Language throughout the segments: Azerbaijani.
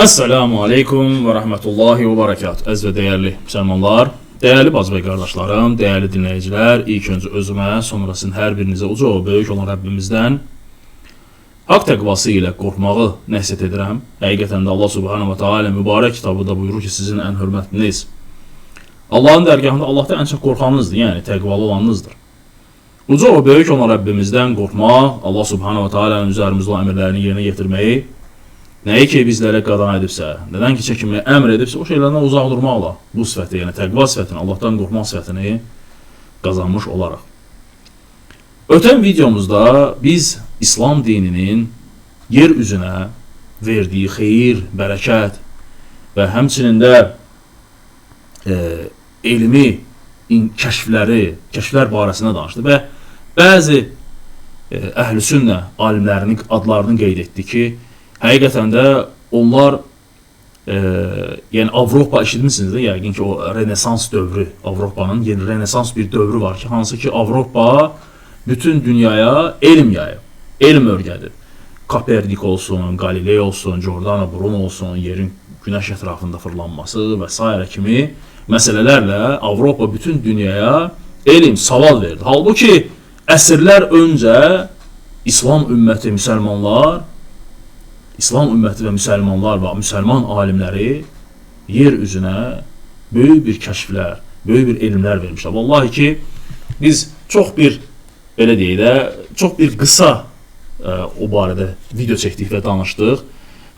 Esselamu Aleyküm və Rəhmətullahi və Bərəkət. Əziz və dəyərli müsəlmanlar, dəyərli bacı və qardaşlarım, dəyərli dinləyicilər, ilk öncə özümə, sonra sizin hər birinizə uca və böyük olan Rəbbimizdən haqq təqvası ilə qorxmağı nəsihət edirəm. Həqiqətən də Allah Subhanahu və Teala mübarək kitabında buyurur ki, sizin ən hörmətliniz Allahın dərgahında Allahdan ən çox qorxanınızdır, yəni təqvalı olanınızdır. Uca və böyük olan Rəbbimizdən qorxmaq, Allah Subhanahu və Teala'nın üzərimizdə olan əmrlərini yerinə yetirməyi, nəyi ki bizlərə qadan edibsə, nədən ki çəkinməyi əmr edibsə, o şeylərdən uzaq durmaqla bu sifəti, yəni təqva sifətini, Allahdan qorxmaq sifətini qazanmış olaraq. Ötən videomuzda biz İslam dininin yer üzünə verdiyi xeyir, bərəkət və həmçinin də elmi kəşflər barəsində danışdıq və bəzi əhl-i sünnə alimlərinin adlarını qeyd etdi ki, həqiqətən də onlar, yəni Avropa eşitmişsiniz də, yəqin ki o Renesans dövrü, Avropanın yeni Renesans bir dövrü var ki, hansı ki Avropa bütün dünyaya elm yayıb, elm öyrədib. Kopernik olsun, Galilei olsun, Giordano Bruno olsun, yerin günəş ətrafında fırlanması və s. kimi məsələlərlə Avropa bütün dünyaya elm, savad verdi. Halbuki əsrlər öncə İslam ümməti, müsəlmanlar, İslam ümməti və müsəlmanlar və müsəlman alimləri yer üzünə böyük bir kəşflər, böyük bir elmlər vermişlər. Vallahi ki, biz çox bir, belə deyək də, çox bir qısa o barədə video çəkdik və danışdıq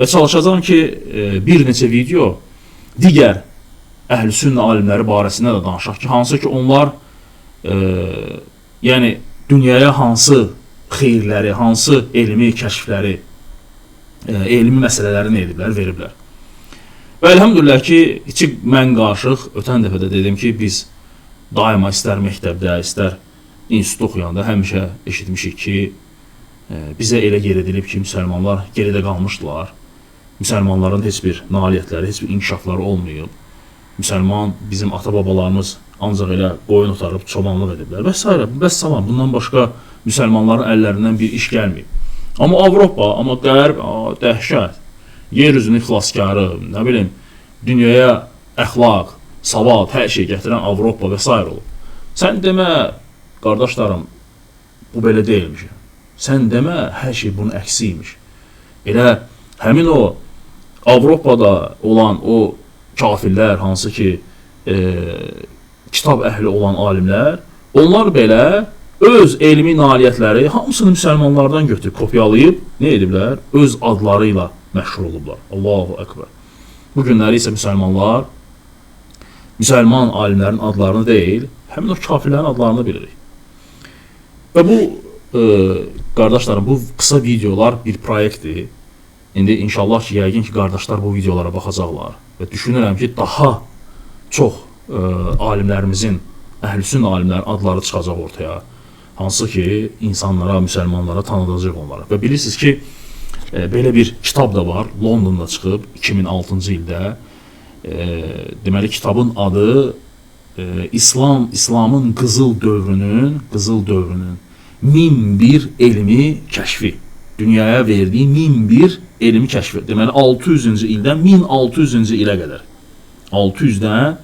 və çalışacağam ki, bir neçə video digər əhl-i sünnə alimləri barəsində də danışaq ki, hansı ki onlar yəni dünyaya hansı xeyirləri, hansı elmi kəşfləri, elmi məsələləri nə ediblər, veriblər. Və elhamdülillah ki, içi mən qarışıq, ötən dəfə də dedim ki, biz daima istər məktəbdə, istər institut oxuyanda həmişə eşitmişik ki, bizə elə yeridilib ki, müsəlmanlar geridə qalmışdılar. Müsəlmanların heç bir nailiyyətləri, heç bir inkişafları olmayıb. Müsəlman, bizim ata-babalarımız ancaq elə qoyun otarıb, çobanlıq ediblər və s. Vəssalam, bundan başqa müsəlmanların əllərindən bir iş gəlməyib. Amma Avropa, amma Qərb, dəhşət, yer üzünün ixlaskarı, nə bilim, dünyaya əxlaq, savad, hər şey gətirən Avropa və s. olub. Sən demə, qardaşlarım, bu belə deyilmiş. Sən demə, hər şey bunun əksi imiş. Elə həmin o Avropada olan o kafirlər, hansı ki kitab əhli olan alimlər, onlar belə öz elmi nailiyyətləri hamısını müsəlmanlardan götürüb, kopyalayıb, nə ediblər? Öz adları ilə məşhur olublar. Allahu Ekber. Bu günləri isə müsəlmanlar, müsəlman alimlərin adlarını deyil, həmin o kafirlərin adlarını bilirik. Və bu, qardaşlarım, bu qısa videolar bir proyektdir. İndi inşallah ki, yəqin ki, qardaşlar bu videolara baxacaqlar. Və düşünürəm ki, daha çox alimlərimizin, əhl-i sünnə alimlərin adları çıxacaq ortaya. Hansı ki, insanlara, müsəlmanlara tanıdacaq onlara. Və bilirsiniz ki, belə bir kitab da var, Londonda çıxıb 2006-cı ildə. Deməli, kitabın adı İslamın qızıl dövrünün 1001 elmi kəşfi. Dünyaya verdiyi 1001 elmi kəşfi. Deməli, 600-cü ildən 1600-cü ilə qədər. 600-dən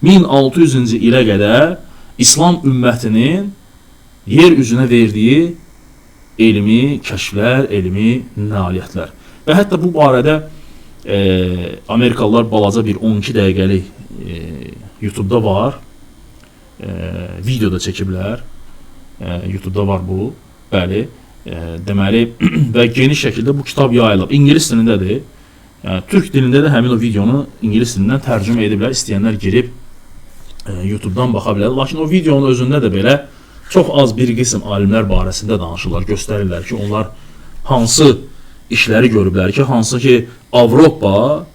1600-cü ilə qədər İslam ümmətinin yer üzünə verdiyi elmi kəşflər, elmi nailiyyətlər. Və hətta bu barədə Amerikalılar balaca bir 12 dəqiqəlik YouTube-da var, videoda çəkiblər, YouTube-da var bu, bəli, deməli, və geniş şəkildə bu kitab yayılıb, İngilis dilindədir, yəni, türk dilində də həmin o videonu İngilis dilindən tərcümə ediblər, istəyənlər girib YouTube-dan baxa bilər, lakin o videonun özündə də belə çox az bir qism alimlər barəsində danışırlar, göstərirlər ki, onlar hansı işləri görüblər ki, hansı ki Avropa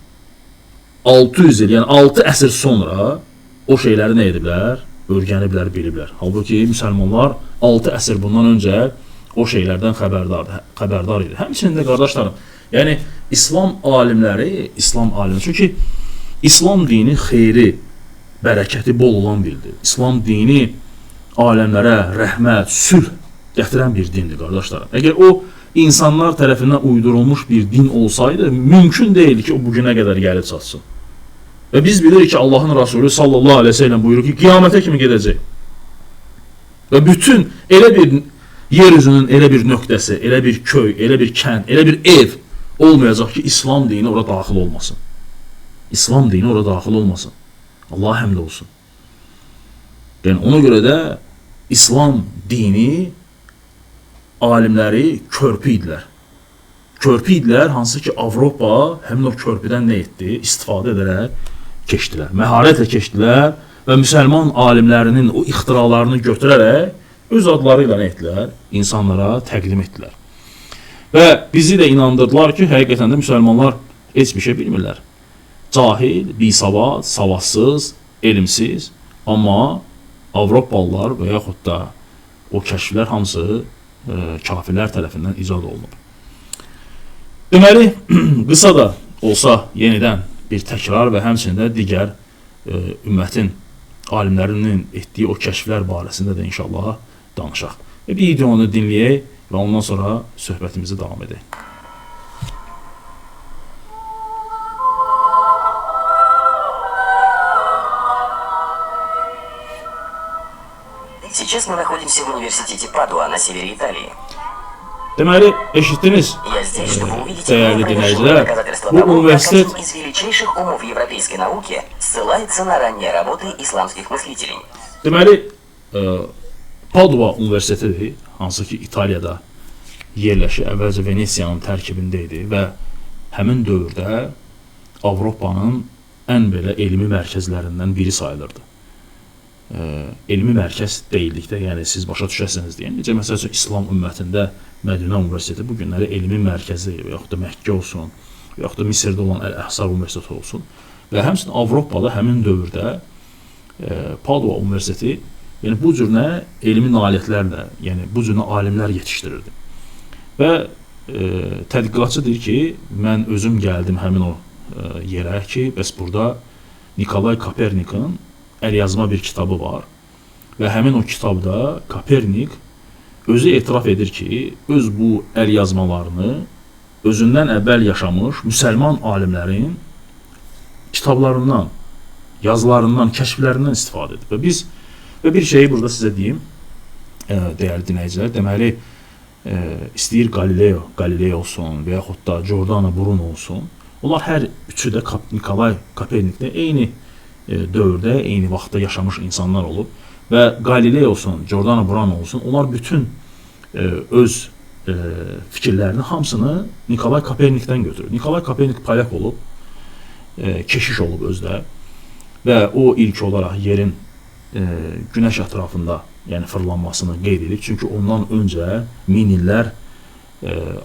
600 il, yəni 6 əsr sonra o şeyləri nə ediblər? Öyrəniblər, biliblər. Halbuki müsəlmanlar 6 əsr bundan öncə o şeylərdən xəbərdar idi. Həmçinin də qardaşlarım, yəni İslam alimləri, çünki İslam dini xeyri, bərəkəti bol olan birdir. İslam dini aləmlərə rəhmət, sülh gətirən bir dindir qardaşlarım. Əgər o insanlar tərəfindən uydurulmuş bir din olsaydı, mümkün deyildi ki, o bugünə qədər gəlib çatsın. Və biz bilirik ki, Allahın Rasulü sallallahu aleyhi ve sellem buyurur ki, qiyamətə kimi gedəcək. Və bütün elə bir yer üzünün elə bir nöqtəsi, elə bir köy, elə bir kənd, elə bir ev olmayacaq ki, İslam dini ora daxil olmasın. İslam dini ora daxil olmasın. Allaha həmd olsun. Yəni ona görə də İslam dini alimləri körpü idilər. Körpü idilər, hansı ki Avropa həmin o körpüdən nə etdi? İstifadə edərək keçdilər. Məharətlə keçdilər və müsəlman alimlərinin o ixtiralarını götürərək öz adları ilə nə etdilər? İnsanlara təqdim etdilər. Və bizi də inandırdılar ki, həqiqətən də müsəlmanlar heç bir şey bilmirlər. Cahil, bisavad, savadsız, elmsiz, amma Avropalılar və yaxud da o kəşflər hamısı kafirlər tərəfindən icad olunub. Deməli, qısa da olsa yenidən bir təkrar və həmçinin də digər ümmətin alimlərinin etdiyi o kəşflər barəsində də inşallah danışaq. Bir videonu dinləyək və ondan sonra söhbətimizi davam edək. Сейчас мы находимся в университете Падуа на севере Италии. Deməli, eşitdiniz, Я здесь, чтобы увидеть dəyərli неопровержимые dinləyicilər, доказательства bu того, как universitet один из величайших умов европейской науки ссылается на ранние работы исламских мыслителей. Deməli, Padua Universitetidir, hansı ki İtaliyada yerləşir. Əvvəlcə Venesiyanın tərkibində idi və həmin dövrdə Avropanın ən belə elmi mərkəzlərindən biri sayılırdı. Elmi mərkəz deyildikdə, yəni siz başa düşəsiniz deyə. Necə məsəl üçün İslam ümmətində Mədinə Universiteti bu günləri elmi mərkəzi və yaxud da Məkkə olsun, və yaxud da Misirdə olan Əl-Əhsar Universiteti olsun. Və həmçinin Avropada həmin dövrdə Padua Universiteti, yəni bu cür nə elmi nailiyyətlərlə, yəni bu cür nə alimlər yetişdirirdi. Və tədqiqatçı deyir ki, mən özüm gəldim həmin o yerə ki, bəs burada Nikolay Kopernikin əlyazma bir kitabı var və həmin o kitabda Kopernik özü etiraf edir ki, öz bu əlyazmalarını özündən əvvəl yaşamış müsəlman alimlərin kitablarından, yazılarından, kəşflərindən istifadə edib. Və biz və bir şeyi burada sizə deyim, dəyərli dinləyicilər, deməli, istəyir Galileo olsun və yaxud da Giordano Bruno olsun, onlar hər üçü də Nikolay Koperniklə eyni dövrdə, eyni vaxtda yaşamış insanlar olub və Galileo olsun, Giordano Bruno olsun, onlar bütün öz fikirlərini hamısını Nikolay Kopernikdən götürür. Nikolay Kopernik polyak olub, keşiş olub özdə və o ilk olaraq yerin günəş ətrafında, yəni fırlanmasını qeyd edib. Çünki ondan öncə min illər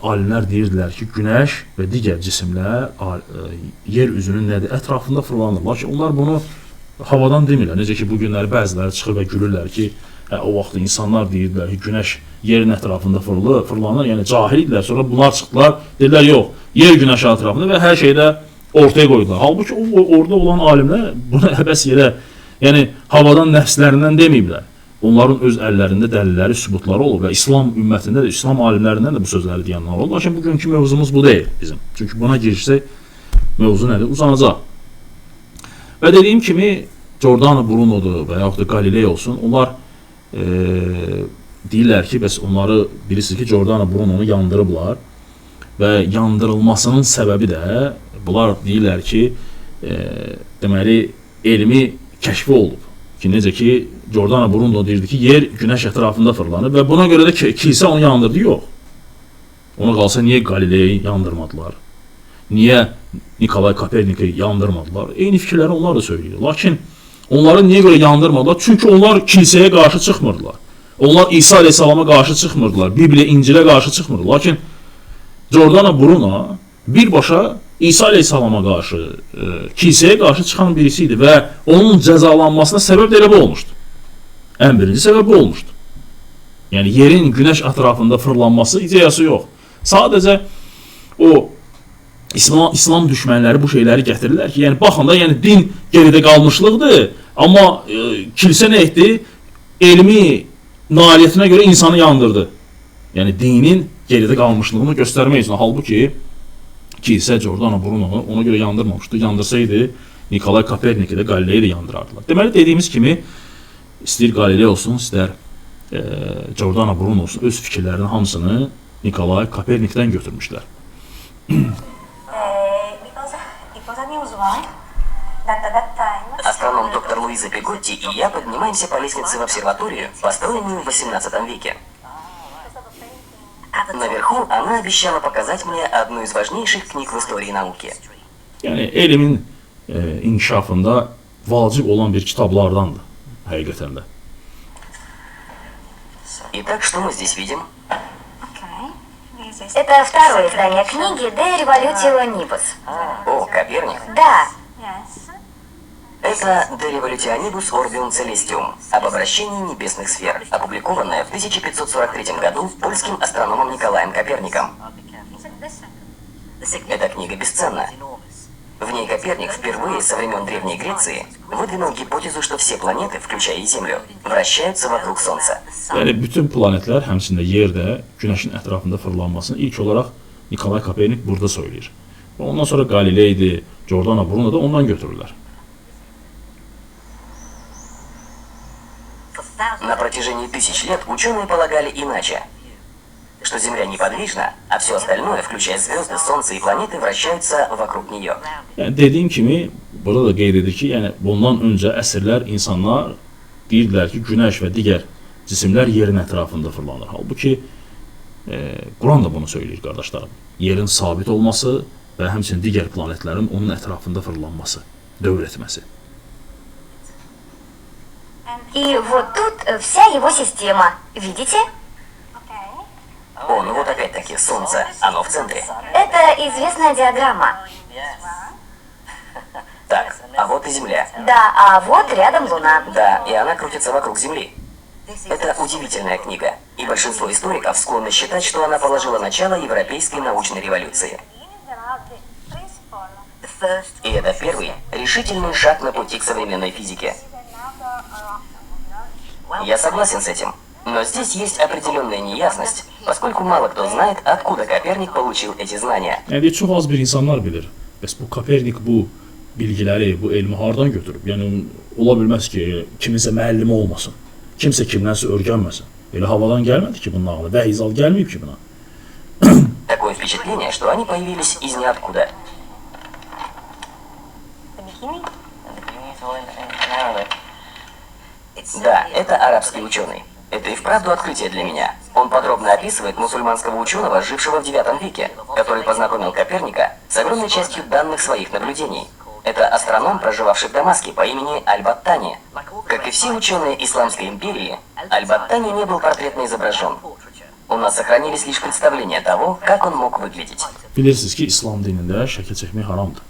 alimlər deyirdilər ki, günəş və digər cisimlər yer üzünün nədir, ətrafında fırlanır. Lakin onlar bunu havadan demirlər. Necə ki, bu günləri bəziləri çıxır və gülürlər ki, o vaxt insanlar deyirdilər ki, günəş yerin ətrafında fırlanır. Yəni cahil idilər. Sonra bunlar çıxdılar, dedilər yox, yer günəş ətrafında və hər şeydə ortaya qoydular. Halbuki orada olan alimlər bunu əbəs yerə, yəni havadan nəfslərindən deməyiblər. Onların öz əllərində dəlilləri, sübutları olub və İslam ümmətində də, İslam alimlərindən də bu sözləri deyənlər olub. Lakin bugünkü mövzumuz bu deyil bizim. Çünki buna girişsək mövzu nədir? Uzanacaq. Və dediyim kimi Giordano Bruno'dur və yaxud da Galileo olsun, onlar deyirlər ki, bəs onları bilirsiniz ki, Giordano Bruno'nu yandırıblar və yandırılmasının səbəbi də bunlar deyirlər ki, deməli elmi kəşfi olub. Ki, necə ki, Giordano Bruno deyirdi ki, yer günəş ətrafında fırlanır və buna görə də kilsə onu yandırdı. Yox. Ona qalsa niyə Galileyi yandırmadılar? Niyə Nikolay Koperniki yandırmadılar? Eyni fikirləri onlar da söylüyor. Lakin onları niyə görə yandırmadılar? Çünki onlar kilsəyə qarşı çıxmırdılar. Onlar İsa Aleyhisselama qarşı çıxmırdılar. Bibliya, İncilə qarşı çıxmırdılar. Lakin Giordano Bruno birbaşa İsa Aleyhisselama qarşı, kilsəyə qarşı çıxan birisi idi və onun cəzalanmasına səbəb də elə bu olmuşdu. Ən birinci səbəb bu olmuşdu. Yəni yerin günəş ətrafında fırlanması ideyası yox. Sadəcə o İslam düşmənləri bu şeyləri gətirirlər ki, yəni baxın da, yəni din geridə qalmışlıqdır, amma kilsə nə etdi? Elmi nailiyyətinə görə insanı yandırdı. Yəni dinin geridə qalmışlığını göstərmək üçün. Halbuki kilsə Giordano Bruno ona görə yandırmamışdı. Yandırsaydı Nikolay Koperniki də Qalileyi də yandırardılar. Deməli dediyimiz kimi istəyir Galilei olsun, istər Giordano Bruno olsun, öz fikirlərinin hamısını Nikolay Kopernikdən götürmüşlər. Астроном доктор Луиза Пиготти и я поднимаемся по лестнице в обсерваторию, построенную в 18 веке. Наверху она обещала показать мне одну из важнейших книг в истории науки. Yəni elmin inkişafında vacib olan bir kitablardandır həqiqətən də. Итак, что мы здесь видим? Это второе издание книги «De Revolutionibus». О, Коперник. Да, Это «De Revolutionibus Orbium Celestium» об обращении небесных сфер, опубликованное в 1543 году польским астрономом Николаем Коперником. Эта книга бесценна. В ней Коперник впервые со времен Древней Греции выдвинул гипотезу, что все планеты, включая и Землю, вращаются вокруг Солнца. Yəni bütün planetlər, həmçinin də Yer də Günəşin ətrafında fırlanmasını ilk olaraq Nikolay Kopernik burada söyləyir. Və ondan sonra Galileydi, Giordano Bruno da ondan götürürlər. На протяжении тысяч лет ученые полагали иначе, что Земля неподвижна, а все остальное, включая звезды, Солнце и планеты, вращаются вокруг нее. Yəni dediyim kimi, burada da qeyd edir ki, yəni bundan öncə əsrlər insanlar deyirdilər ki, Günəş və digər cisimlər yerin ətrafında fırlanır. Halbuki Quran da bunu söyləyir qardaşlarım. Yerin sabit olması və həmçinin digər planetlərin onun ətrafında fırlanması, dövr etməsi. и вот тут вся его система. Видите? О, ну вот опять-таки Солнце, оно в центре. Это известная диаграмма. Так, а вот и Земля. Да, а вот рядом Луна. Да, и она крутится вокруг Земли. Это удивительная книга, и большинство историков склонны считать, что она положила начало европейской научной революции. И это первый решительный шаг на пути к современной физике. Я согласен с этим. Но здесь есть определенная неясность, поскольку мало кто знает, откуда Коперник получил эти знания. Yəni deyir, çox az bir insanlar bilir. Bəs bu Kopernik bu bilgiləri, bu elmi hardan götürüb? Yəni ola bilməz ki, kiminsə müəllimi olmasın. Kimsə kimdənsə öyrənməsin. Elə havadan gəlmədi ki bunun ağlı. Vəhiy zal gəlməyib ki buna. Такое впечатление, что они появились из ниоткуда. Да, это арабский ученый. Это и вправду открытие для меня. Он подробно описывает мусульманского ученого, жившего в IX веке, который познакомил Коперника с огромной частью данных своих наблюдений. Это астроном, проживавший в Дамаске по имени Аль-Баттани. Как и все ученые Исламской империи, Аль-Баттани не был портретно изображен. У нас сохранились лишь представления того, как он мог выглядеть. Bilirsiniz ki, İslam dinində şəkil çəkmək haramdır.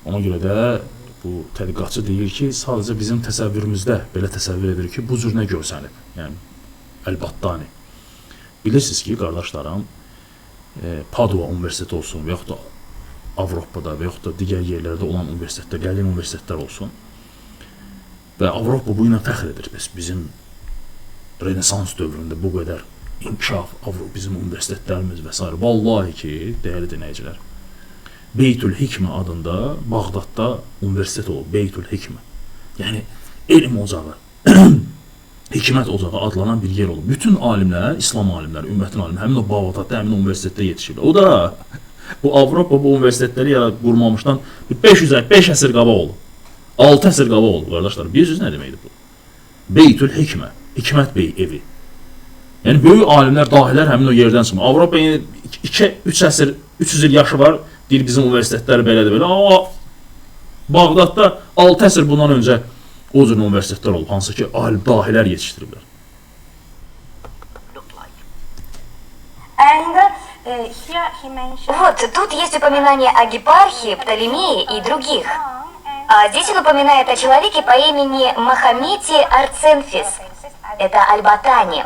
Ona görə də bu tədqiqatçı deyir ki, sadəcə bizim təsəvvürümüzdə belə təsəvvür edir ki, bu cür nə görsənib. Yəni Əl-Battani. Bilirsiniz ki, qardaşlarım, Padua Universiteti olsun və yaxud da Avropada və yaxud da digər yerlərdə olan universitetlər, qədim universitetlər olsun. Və Avropa bu ilə fəxr edir. Bəs bizim Rönesans dövründə bu qədər inkişaf, Avropa, bizim universitetlərimiz və s. Vallahi ki, dəyərli dinləyicilər, Beytül Hikmə adında Bağdadda universitet olub, Beytül Hikmə. Yəni elm ocağı, hikmət ocağı adlanan bir yer olub. Bütün alimlər, İslam alimləri, ümmətin alimləri həmin o Bağdadda, həmin o universitetdə yetişiblər. O da bu Avropa bu universitetləri qurmamışdan 500 5 əsr qabaq olub. 6 əsr qabaq olub qardaşlar. Bilirsiniz nə deməkdir bu? Beytül Hikmə, Hikmət bəy evi. Yəni böyük alimlər, dahilər həmin o yerdən çıxır. Avropa yəni 2-3 əsr, 300 il yaşı var. Deyir bizim universitetlər belədir belə. Amma Bağdadda 6 əsr bundan öncə o cür universitetlər olub, hansı ki alim dahilər yetişdiriblər. Вот тут есть упоминание о Гепархии, Птолемее и других. А здесь он упоминает о человеке по имени Махамете Арценфис. Это Аль-Батани.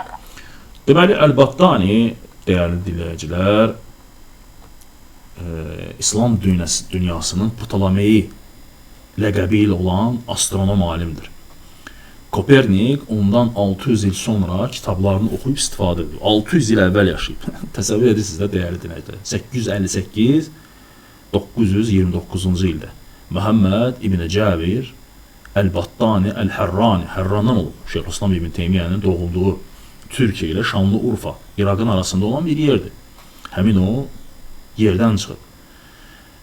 Deməli Əl-Battani, dəyərli dinləyicilər, İslam dünyasının Ptolomeyi ləqəbi ilə olan astronom alimdir. Kopernik ondan 600 il sonra kitablarını oxuyub istifadə edib. 600 il əvvəl yaşayıb. Təsəvvür edirsiniz də dəyərli dinləyicilər. 858 929-cu ildə Məhəmməd İbn Cabir Əl-Battani Əl-Hərrani, Hərrandan olub. Şeyxülislam İbn Teymiyyənin doğulduğu Türkiyə ilə Şanlıurfa, İraqın arasında olan bir yerdir. Həmin o yerdən çıxıb.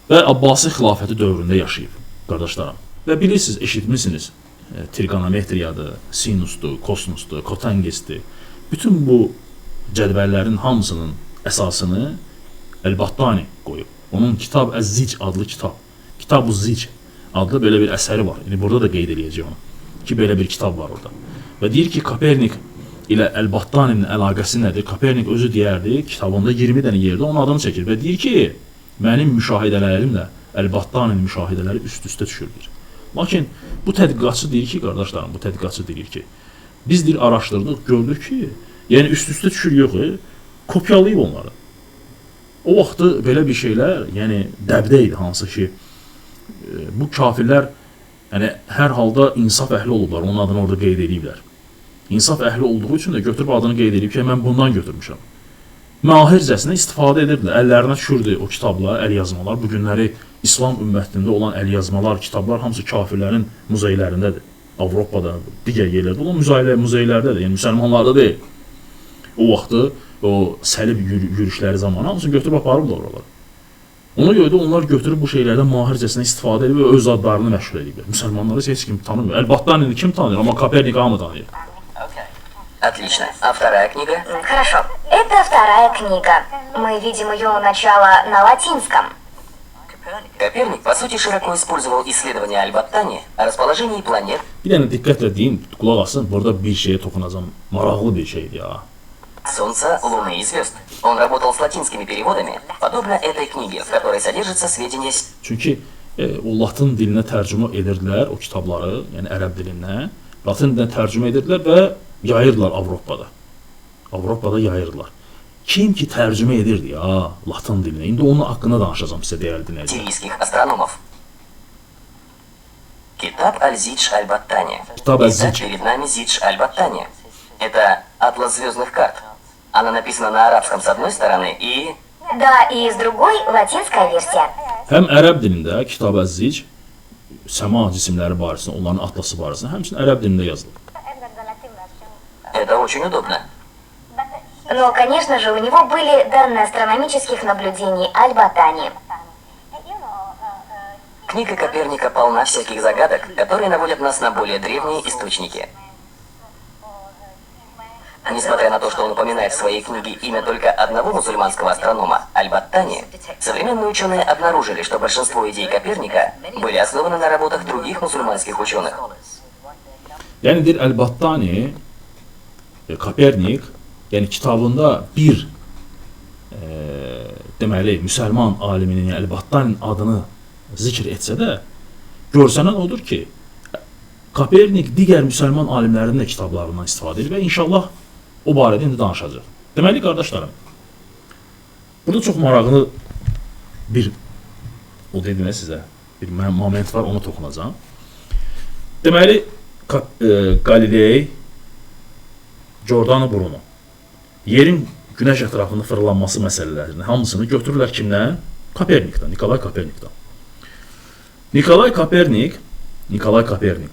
Və Abbasi xilafəti dövründə yaşayıb, qardaşlarım. Və bilirsiniz, eşitmisiniz, trigonometriyadır, sinusdur, kosinusdur, kotangesdir. Bütün bu cədvəllərin hamısının əsasını Əl-Battani qoyub. Onun Kitab Əz-Zic adlı kitab, Kitab-ı Zic adlı belə bir əsəri var. İndi burada da qeyd eləyəcək onu ki, belə bir kitab var orada. Və deyir ki, Kopernik ilə Əl-Battaninin əlaqəsi nədir? Kopernik özü deyərdi, kitabında 20 dənə yerdə onun adını çəkir və deyir ki, mənim müşahidələrimlə Əl-Battaninin müşahidələri üst-üstə düşür deyir. Lakin bu tədqiqatçı deyir ki, qardaşlarım, bu tədqiqatçı deyir ki, biz deyir araşdırdıq, gördük ki, yəni üst-üstə düşür yox, kopyalayıb onları. O vaxtı belə bir şeylər, yəni dəbdə idi hansı ki, bu kafirlər yəni hər halda insaf əhli olublar, onun adını orada qeyd ediblər. İnsaf əhli olduğu üçün də götürüb adını qeyd edib ki, mən bundan götürmüşəm. Mahircəsinə istifadə edirdilər, əllərinə düşürdü o kitablar, əlyazmalar. Bu günləri İslam ümmətində olan əlyazmalar, kitablar hamısı kafirlərin muzeylərindədir. Avropada, digər yerlərdə olan muzeylərdədir, yəni müsəlmanlarda deyil. O vaxtı o səlib yürüşləri zamanı hamısını götürüb aparıblar oralara. Ona görə də onlar götürüb bu şeylərdən mahircəsinə istifadə edib və öz adlarını məşhur ediblər. Müsəlmanları heç kim tanımır. Əl-Battanini kim tanıyır? Amma Kopernik hamı tanıyır. Отлично. А вторая книга? Хорошо. Это вторая книга. Мы видим ее начало на латинском. Коперник, по сути, широко использовал исследования Аль-Баттани о расположении планет, Bir dənə diqqətlə deyim, qulaq asın, burada bir şeyə toxunacam. Maraqlı bir şeydir ya. Солнца, Луны и звезд. Он работал с латинскими переводами, подобно этой книге, в которой содержатся сведения с Çünki o latın dilinə tərcümə edirdilər o kitabları, yəni ərəb dilindən. Latın dilinə tərcümə edirdilər və yayırdılar Avropada. Avropada yayırdılar. Kim ki tərcümə edirdi ya latın dilinə. İndi onun haqqında danışacağam sizə dəyərli dinləyicilər. сирийских астрономов. Китаб Аль-Зидж Аль-Баттани. Китаб Итак, Аль-Зидж. перед нами Зидж Аль-Баттани. Это атлас звездных карт. Она написана на арабском с одной стороны и... Да, и с другой латинская версия. Həm ərəb dilində Kitab Əz-Zic səma cisimləri barəsində, onların atlası barəsində, həmçinin ərəb dilində yazılıb. Это очень удобно. Но, конечно же, у него были данные астрономических наблюдений Аль-Батани. Книга Коперника полна всяких загадок, которые наводят нас на более древние источники. Несмотря на то, что он упоминает в своей книге имя только одного мусульманского астронома, Аль-Баттани, современные ученые обнаружили, что большинство идей Коперника были основаны на работах других мусульманских ученых. Yəni deyir Əl-Battani, Kopernik, yəni kitabında bir deməli müsəlman aliminin, yəni Əl-Battaninin adını zikr etsə də, görsənən odur ki, Kopernik digər müsəlman alimlərinin də kitablarından istifadə edir və inşallah o barədə indi danışacaq. Deməli qardaşlarım, burada çox maraqlı bir o dedim ya sizə, bir moment var, ona toxunacağam. Deməli Galilei, Giordano Bruno yerin günəş ətrafında fırlanması məsələlərini hamısını götürürlər kimdən? Kopernikdən, Nikolay Kopernikdən. Nikolay Kopernik, Nikolay Kopernik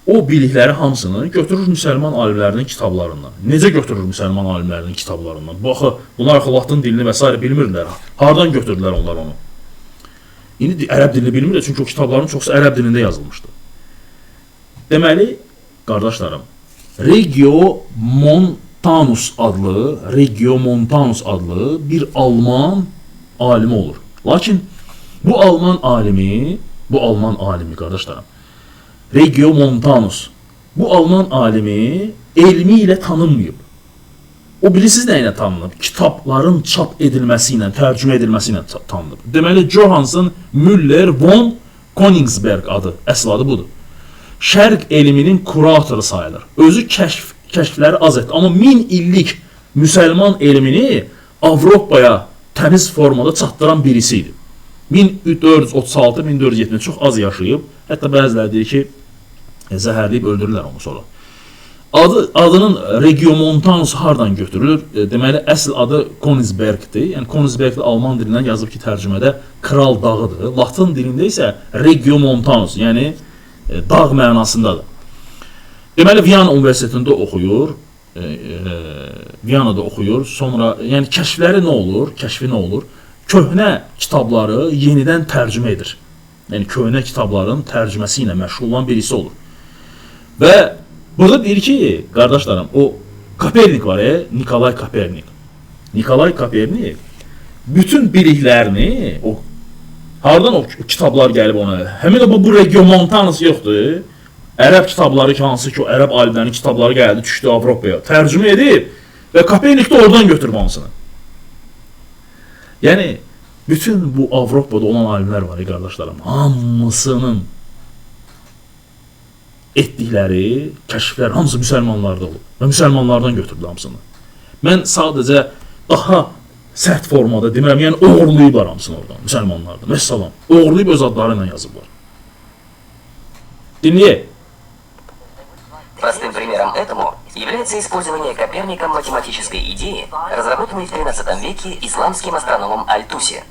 o bilikləri hamısını götürür müsəlman alimlərinin kitablarından. Necə götürür müsəlman alimlərinin kitablarından? Bu axı bunlar axı latın dilini və sairə bilmirlər. Hardan götürdülər onlar onu? İndi ərəb dilini bilmirlər, çünki o kitabların çoxu ərəb dilində yazılmışdı. Deməli, qardaşlarım, Regiomontanus adlı bir Alman alimi olur. Lakin bu Alman alimi qardaşlarım, Regiomontanus, bu Alman alimi elmi ilə tanınmayıb. O bilirsiniz nə ilə tanınıb? Kitabların çap edilməsi ilə, tərcümə edilməsi ilə tanınıb. Deməli, Johansen Müller von Königsberg adı, əsl adı budur. Şərq elminin kuratoru sayılır. Özü kəşfləri az etdi. Amma 1000 illik müsəlman elmini Avropaya təmiz formada çatdıran birisi idi. 1436-1470 çox az yaşayıb. Hətta bəziləri deyir ki, Zəhərləyib öldürürlər onu sonra. Adının Regiomontanus hardan götürülür? Deməli, əsl adı Königsbergdir. Yəni, Königsberg alman dilindən yazıb ki, tərcümədə kral dağıdır. Latın dilində isə Regiomontanus, yəni dağ mənasındadır. Deməli, Viyana Universitetində oxuyur. Viyanada oxuyur. Sonra, yəni kəşfləri nə olur? Kəşfi nə olur? Köhnə kitabları yenidən tərcümə edir. Yəni, köhnə kitabların tərcüməsi ilə məşğul olan birisi olur. Və burada deyir ki, qardaşlarım, o Kopernik var, Nikolay Kopernik. Nikolay Kopernik bütün biliklərini, o hardan o kitablar gəlib ona? Həmin o bu Regiomontanus yoxdur. Ərəb kitabları ki, hansı ki, o ərəb alimlərinin kitabları gəldi, düşdü Avropaya. Tərcümə edib və Kopernik də oradan götürüb hamısını. Yəni, bütün bu Avropada olan alimlər var, qardaşlarım, hamısının etdikləri kəşflər hamısı müsəlmanlarda olub və müsəlmanlardan götürdü hamısını. Mən sadəcə daha sərt formada demirəm, yəni oğurlayıblar hamısını oradan, müsəlmanlardan. Vəssalam, oğurlayıb öz adları ilə yazıblar. Dinləyək. Простым примером этому является использование Коперником математической идеи, разработанной в 13 веке исламским астрономом Аль-Туси.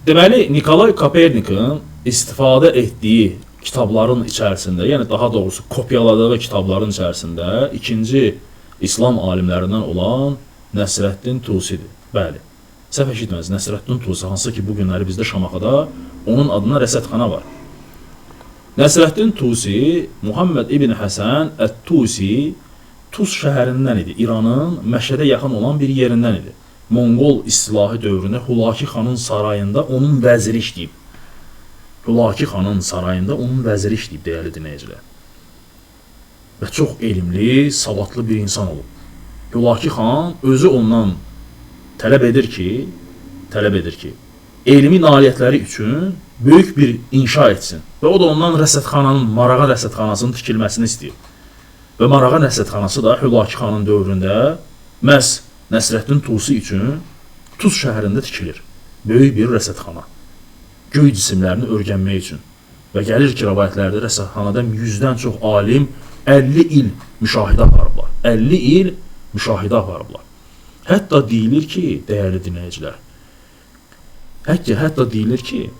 Deməli, Nikolay Kopernikin istifadə etdiyi kitabların içərisində, yəni daha doğrusu kopyaladığı kitabların içərisində ikinci İslam alimlərindən olan Nəsrəddin Tusidir. Bəli, səhv eşitməz, Nəsrəddin Tusi, hansı ki bu günləri bizdə Şamaxıda onun adına rəsədxana var. Nəsrəddin Tusi, Muhammed İbn Həsən Ət-Tusi Tus şəhərindən idi, İranın Məşədə yaxın olan bir yerindən idi. Monqol istilahı dövründə Hülaki xanın sarayında onun vəziri işləyib. Hülaki xanın sarayında onun vəziri işləyib, dəyərli dinləyicilər. Və çox elmli, savadlı bir insan olub. Hülaki xan özü ondan tələb edir ki, elmi nailiyyətləri üçün böyük bir inşa etsin. Və o da ondan rəsədxananın, Marağa rəsədxanasının tikilməsini istəyir. Və Marağa rəsədxanası da Hülaki xanın dövründə məhz Nəsrəddin Tusi üçün Tus şəhərində tikilir. Böyük bir rəsədxana. Göy cisimlərini öyrənmək üçün. Və gəlir ki, rəvayətlərdə rəsədxanada 100-dən çox alim 50 il müşahidə aparıblar. 50 il müşahidə aparıblar. Hətta deyilir ki, dəyərli dinləyicilər, hətta deyilir ki,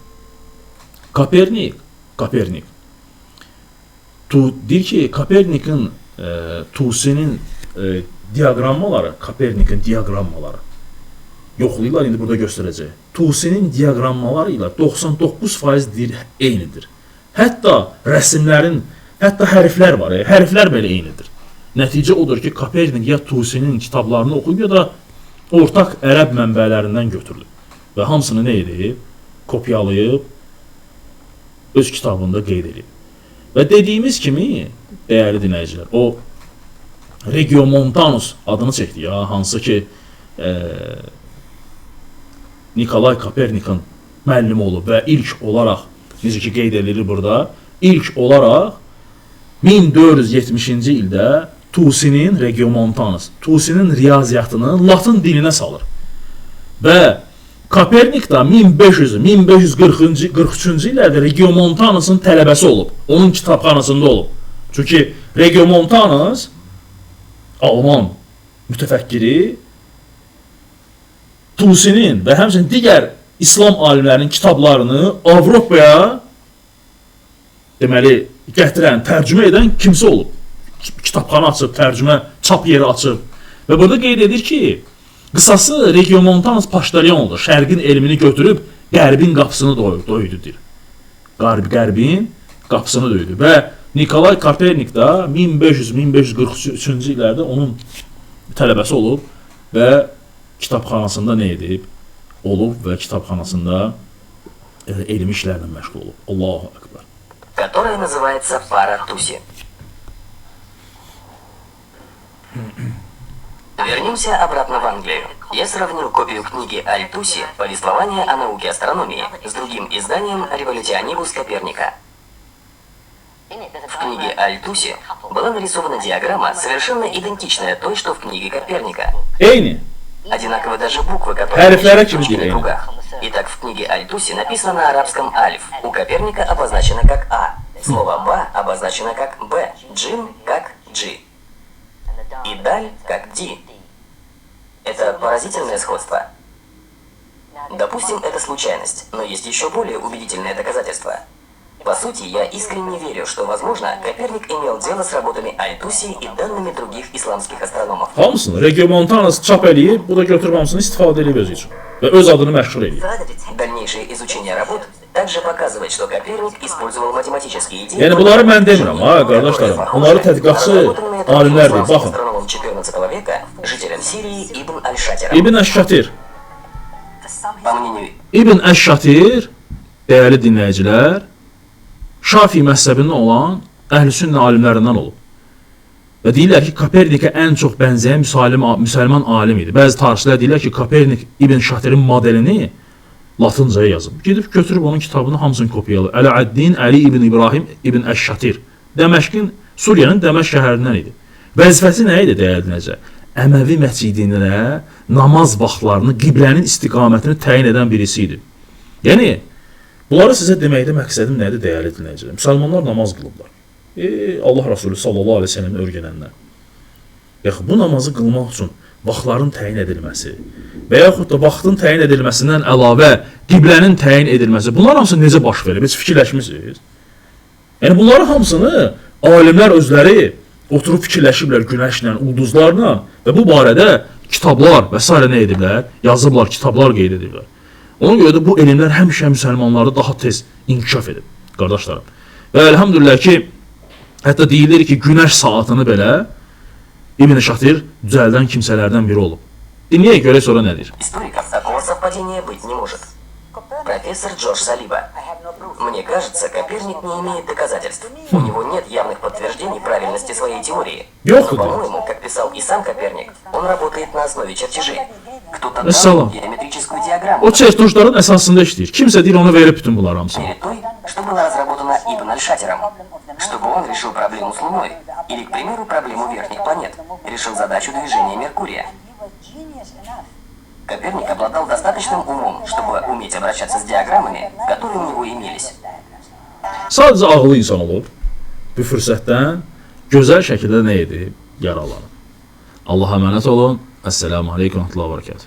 Kopernik deyir ki, Kopernikin, Tusinin diaqrammaları, Kopernikin diaqrammaları yoxlayırlar, indi burada göstərəcək. Tusinin diaqrammaları ilə 99% deyir, eynidir. Hətta rəsimlərin, hətta hərflər var, hərflər belə eynidir. Nəticə odur ki, Kopernik ya Tusinin kitablarını oxuyub, ya da ortaq ərəb mənbələrindən götürülüb. Və hamısını nə edib? Kopyalayıb, öz kitabında qeyd edib. Və dediyimiz kimi, dəyərli dinləyicilər, o Regiomontanus adını çəkdi ya, hansı ki, Nikolay Kopernikin müəllimi olub və ilk olaraq, necə ki qeyd edilir burada, ilk olaraq 1470-ci ildə Tusinin Regiomontanus, Tusinin riyaziyyatını Latın dilinə salır. Və Kopernik da 1500-1543-cü illərdə Regiomontanus'un tələbəsi olub, onun kitabxanasında olub. Çünki Regiomontanus Alman mütəfəkkiri Tusinin və həmçinin digər İslam alimlərinin kitablarını Avropaya deməli, gətirən, tərcümə edən kimsə olub. Kitabxana açıb, tərcümə, çap yeri açıb. Və burada qeyd edir ki, qısası Regiomontanus Paştalyon oldu. Şərqin elmini götürüb qərbin qapısını döydü, deyir. Qərbin qapısını döydü. Və Nikolay Kopernik da 1500-1543-cü illərdə onun tələbəsi olub və kitabxanasında nə edib? Olub və kitabxanasında elmi işlərlə məşğul olub. Allahu Akbar. Которая называется пара Туси. Вернемся обратно в Англию. Я сравнил копию книги Аль-Туси «Повествование о науке астрономии» с другим изданием «Революционибус Коперника». В книге Аль-Туси была нарисована диаграмма, совершенно идентичная той, что в книге Коперника. Eyni. Одинаковы даже буквы, которые точки на кругах. Итак, в книге Аль-Туси написано на арабском «Альф», у Коперника обозначено как «А». Слово «ба» обозначено как «б», «джим» как «джи» и «даль» как «ди». Это поразительное сходство. Допустим, это случайность, но есть еще более убедительное доказательство. По сути, я искренне верю, что, возможно, Коперник имел дело с работами Аль-Туси и данными других исламских астрономов. Hamısını Regiomontanus çap eləyib, bu da götürüb hamısını istifadə eləyib özü üçün və öz adını məşhur eləyib. Дальнейшее изучение работ также показывает, что Коперник использовал математические идеи. Yəni bunları mən demirəm ha, qardaşlarım. Bunları tədqiqatçı Разработанные другим alimlər deyir. исламским Baxın. астрономом 14 века, жителем Сирии Ибн Аль-Шатером. İbn Əş-Şatir. По мнению İbn Əş-Şatir, dəyərli dinləyicilər, Şafi məzhəbindən olan əhl-i sünnə alimlərindən olub. Və deyirlər ki, Kopernikə ən çox bənzəyən müsəlman alim idi. Bəzi tarixçilər deyirlər ki, Kopernik İbn Şatirin modelini Latıncaya yazıb. Gedib götürüb onun kitabını hamısını kopyalayıb. Ələəddin Əli İbn İbrahim İbn Əş-Şatir. Dəməşqin, Suriyanın Dəməşq şəhərindən idi. Vəzifəsi nə idi dəyərli dinləyicilər? Əməvi məscidinə namaz vaxtlarını, qiblənin istiqamətini təyin edən birisi idi. Yəni bunları sizə deməkdə məqsədim nədir dəyərli dinləyicilər? Müsəlmanlar namaz qılıblar. Allah Resulü sallallahu əleyhi və səlləmi öyrənənlər. Yaxı bu namazı qılmaq üçün vaxtların təyin edilməsi və yaxud da vaxtın təyin edilməsindən əlavə qiblənin təyin edilməsi, bunlar hamısı necə baş verib? Heç fikirləşmisiniz? Yəni bunların hamısını alimlər özləri oturub fikirləşiblər günəşlə, ulduzlarla və bu barədə kitablar və sairə nə ediblər? Yazıblar, kitablar qeyd ediblər. Ona görə də bu elmlər həmişə müsəlmanlarda daha tez inkişaf edib, qardaşlarım. Və elhamdülillah ki, hətta deyilir ki, günəş saatını belə İbn Şatir düzəldən kimsələrdən biri olub. Dinləyək görək sonra nə deyir. историков, такого совпадения быть не может. Профессор Джордж Салиба. Мне кажется, Коперник не имеет доказательств. У него нет явных подтверждений правильности своей теории. Но, Yoxdur. по-моему, как писал и сам Коперник, он работает на основе чертежей. Кто-то дал Эссалам. геометрическую диаграмму O çertujların əsasında işləyir. Kimsə deyir ona verib bütün bunları hamısını. перед той, что была разработана Ибн Аль-Шатером, чтобы он решил проблему с Луной, или, к примеру, проблему верхних планет, решил задачу движения Меркурия. Коперник обладал достаточным умом, чтобы уметь обращаться с диаграммами, которые у него имелись. Sadəcə ağıllı insan olub. Bu fürsətdən gözəl şəkildə nə edib? Yararlanıb. Allaha əmanət olun. Əssalamu aleykum və rəhmətullah və bərəkatuhu.